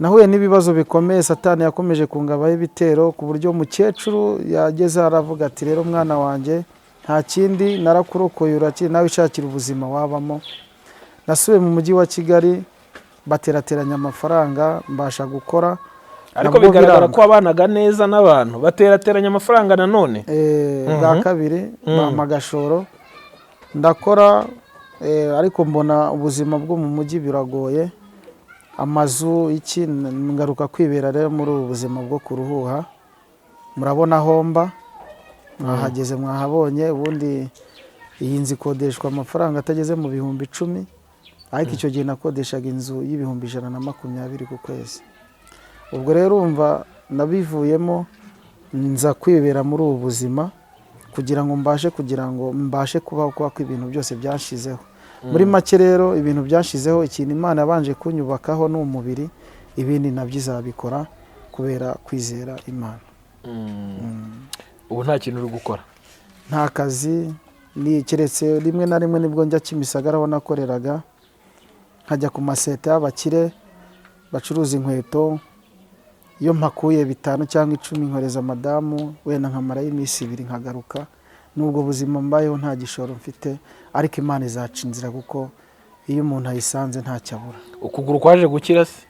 Speaker 1: Nahuye n'ibibazo bikomeye, Satani yakomeje kungabaho ibitero ku buryo umukecuru yageze aravuga ati: "Rero mwana wanjye, nta kindi, narakurokoye, urakiri, nawe ishakira ubuzima wabamo." Nasubiye mu mujyi wa Kigali, baterateranya amafaranga, mbasha gukora.
Speaker 2: Ariko
Speaker 1: Nabwo
Speaker 2: bigaragara
Speaker 1: biranga.
Speaker 2: ko wabanaga neza n'abantu, baterateranya amafaranga nanone.
Speaker 1: Bwa kabiri bampa agashoro, ndakora, ariko mbona ubuzima bwo mu mujyi biragoye, amazu iki, ngaruka kwibera rero muri ubu buzima bwo kuruhuha. Murabona aho mba, mwahageze, mwahabonye. Ubundi iyi nzu ikodeshwa amafaranga atageze mu 10,000, ariko icyo gihe nakodeshaga inzu y'120,000 ku kwezi. Ubwo rero urumva nabivuyemo, nza kwibera muri ubu buzima kugira ngo mbashe kubaho, kubera ko ibintu byose byashizeho. Muri make rero, ibintu byashizeho, ikintu Imana yabanje kunyubakaho ni umubiri, ibindi nabyo izabikora kubera kwizera Imana.
Speaker 2: Ubu nta kintu uri gukora?
Speaker 1: Nta kazi, ni keretse rimwe na rimwe nibwo njya Kimisagara aho nakoreraga, nkajya ku maseta y'abakire bacuruza inkweto. Iyo mpakuye 5 cyangwa 10 nkoreza madamu, wenda nkamarayo iminsi 2 nkagaruka. N'ubwo buzima mbayeho, nta gishoro mfite, ariko Imana izaca inzira kuko iyo umuntu ayisanze ntacyo abura.
Speaker 2: Ukuguru kwaje gukira se?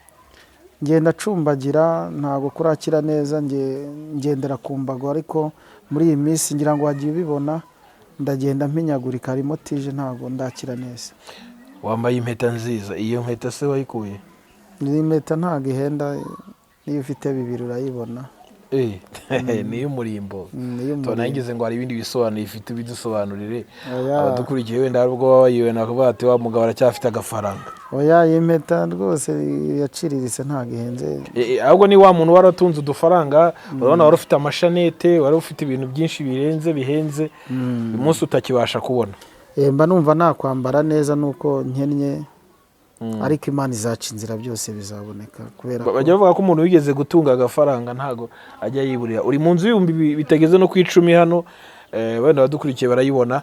Speaker 1: Ngenda acumbagira, ntabwo kurakira neza, ngendera ku mbago, ariko muri iyi minsi ngira ngo wagiye ubibona, ndagenda mpinyagurika, harimo tije, ntabwo ndakira neza.
Speaker 2: Wambaye impeta nziza, iyo mpeta se wayikuye?
Speaker 1: Iyi mpeta ntabwo ihenda, niyo ufite 2 urayibona.
Speaker 2: Ni iy'umurimbo.
Speaker 1: Ni iy'umurimbo.
Speaker 2: Nagize ngo hari ibindi bisobanuro ifite, ubidusobanurire.
Speaker 1: Oya.
Speaker 2: Abadukurikiye wenda hari ubwo baba bayibona bakavuga bati: "Wa mugabo aracyafite agafaranga."
Speaker 1: Oya, iyi mpeta rwose yaciriritse, ntabwo ihenze.
Speaker 2: Ahubwo ni wa muntu waratunze udufaranga, urabona wari ufite amashanete, wari ufite ibintu byinshi birenze bihenze, uyu munsi utakibasha kubona.
Speaker 1: Mba numva nakwambara neza nuko nkennye, ariko Imana izaca inzira, byose bizaboneka kubera ko
Speaker 2: Bajya bavuga ko umuntu wigeze gutunga agafaranga ntago ajya yiburira. Uri mu nzu y'ibihumbi bitageze no ku 10 hano, wenda abadukurikiye barayibona.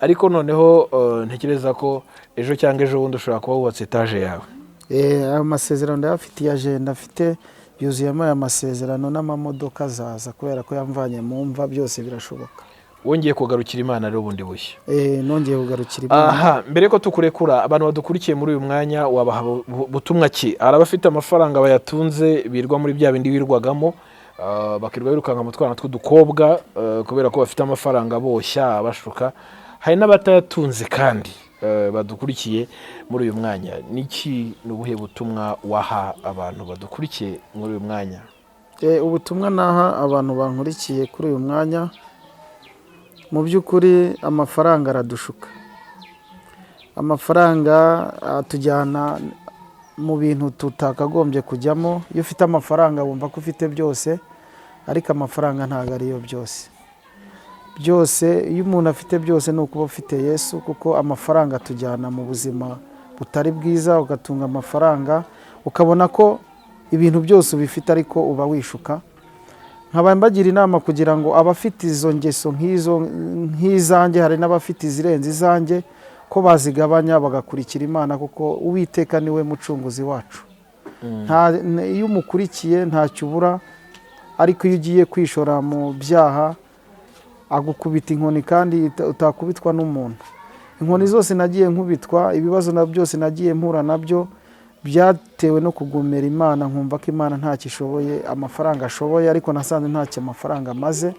Speaker 2: Ariko noneho ntekereza ko ejo cyangwa ejo bundi ushobora kuba wubatse etaje yawe.
Speaker 1: Ayo masezerano ndayafitiye, agenda afite yuzuyemo aya masezerano n'amamodoka azaza kubera ko yamvanye mu mva, byose birashoboka.
Speaker 2: Wongeye kugarukira Imana rero bundi bushya.
Speaker 1: Nongeye kugarukira Imana.
Speaker 2: Aha, mbere ko tukurekura, abantu badukurikiye muri uyu mwanya wabaha butumwa ki? Hari abafite amafaranga bayatunze birwa muri bya bindi wirwagamo, bakirwa birukanka mu twana tw'udukobwa, kubera ko bafite amafaranga, boshya bashuka. Hari n'abatayatunze kandi badukurikiye muri uyu mwanya. Niki, ni ubuhe butumwa waha abantu badukurikiye muri uyu mwanya?
Speaker 1: Ubutumwa naha abantu bankurikiye kuri uyu mwanya, mu by'ukuri amafaranga aradushuka, amafaranga atujyana mu bintu tutakagombye kujyamo. Iyo ufite amafaranga wumva ko ufite byose, ariko amafaranga ntabwo ariyo byose byose. Iyo umuntu afite byose ni ukuba ufite Yesu, kuko amafaranga atujyana mu buzima butari bwiza. Ugatunga amafaranga ukabona ko ibintu byose ubifite, ariko uba wishuka. Nkaba mbagira inama kugira ngo abafite izo ngeso nk'izo, nk'izanjye, hari n'abafite izirenze izanjye, ko bazigabanya bagakurikira Imana, kuko Uwiteka niwe mucunguzi wacu. Iyo umukurikiye ntacyo ubura, ariko iyo ugiye kwishora mu byaha agukubita inkoni kandi utakubitwa n'umuntu. Inkoni zose nagiye nkubitwa, ibibazo na byose nagiye mpura nabyo, byatewe no kugomera Imana, nkumva ko Imana ntacyo ishoboye, amafaranga ashoboye, ariko nasanze ntacyo amafaranga amaze.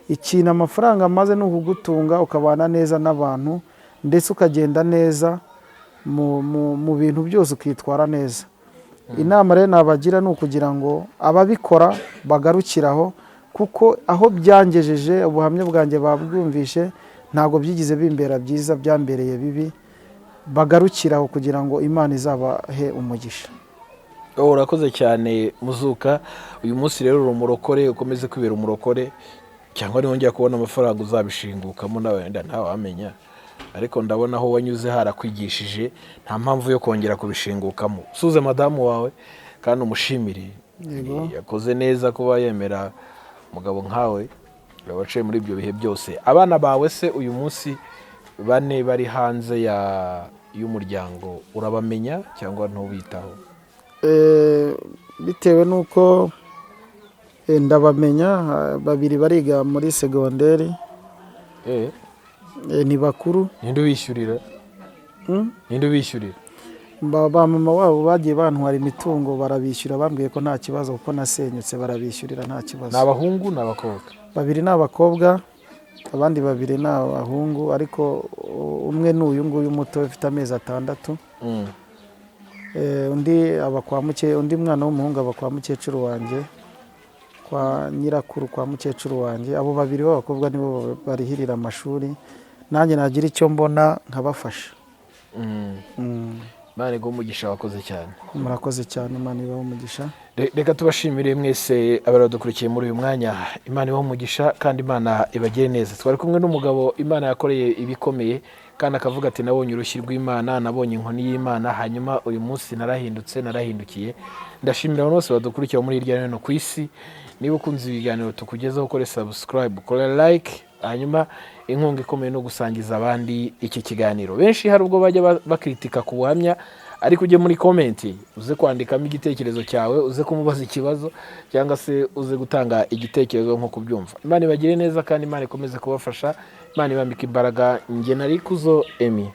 Speaker 1: Ikintu amafaranga amaze ni ukugutunga, ukabana neza n'abantu, ndetse ukagenda neza mu bintu byose, ukitwara neza. Inama rero nabagira ni ukugira ngo ababikora bagarukire aho, kuko aho byangejeje, ubuhamya bwanjye babwumvishe, ntabwo byigize bimbera byiza, byambereye bibi. Bagarukire aho kugira ngo Imana izabahe umugisha.
Speaker 2: Oh, urakoze cyane Muzuka. Uyu munsi rero uri umurokore, ukomeze kwibera umurokore, cyangwa niwongera kubona amafaranga uzabishingukamo nawe, wenda ntawamenya. Ariko ndabona aho wanyuze harakwigishije, nta mpamvu yo kongera kubishingukamo. Usuze madamu wawe kandi umushimire.
Speaker 1: Yego.
Speaker 2: Yakoze neza kuba yemera umugabo nkawe waciye muri ibyo bihe byose. Abana bawe se uyu munsi bane bari hanze y'umuryango, urabamenya cyangwa ntubitaho?
Speaker 1: Bitewe n'uko ndabamenya, babiri bariga muri segonderi. Ni bakuru.
Speaker 2: Ninde ubishyurira?
Speaker 1: Hmm?
Speaker 2: Ninde ubishyurira?
Speaker 1: Ba mama wabo bagiye bantwara imitungo, barabishyura, bambwiye ko nta kibazo kuko nasenyutse, barabishyurira nta kibazo.
Speaker 2: Ni abahungu, ni abakobwa?
Speaker 1: Babiri ni abakobwa, abandi babiri ni abahungu, ariko umwe ni uyu nguyu muto ufite amezi 6. Undi aba kwa undi mwana w'umuhungu aba kwa mukecuru wanjye, kwa nyirakuru, kwa mukecuru wanjye. Abo babiri b'abakobwa nibo barihirira amashuri, nanjye nagira icyo mbona nkabafasha.
Speaker 2: Imana iguhe umugisha, wakoze cyane.
Speaker 1: Murakoze cyane, Imana ibahe umugisha.
Speaker 2: Reka tubashimire mwese abari muri uyu mwanya. Imana ibahe umugisha kandi Imana ibagire neza. Twari kumwe n'umugabo Imana yakoreye ibikomeye, kandi akavuga ati: "Nabonye urushyi rw'Imana, nabonye inkoni y'Imana, hanyuma uyu munsi narahindutse, narahindukiye." Ndashimira abantu bose badukurikira muri hirya no hino ku isi. Niba ukunze ibiganiro tukugezaho, ukore subscribe, ukore like, hanyuma inkunga ikomeye no gusangiza abandi iki kiganiro. Benshi hari ubwo bajya bakritika ku buhamya, ariko ujye muri comment uze kwandikamo igitekerezo cyawe, uze kumubaza ikibazo cyangwa se uze gutanga igitekerezo nko kubyumva. Imana ibagire neza kandi Imana ikomeze kubafasha, Imana ibambike imbaraga. Njye nari Kuzo Emi.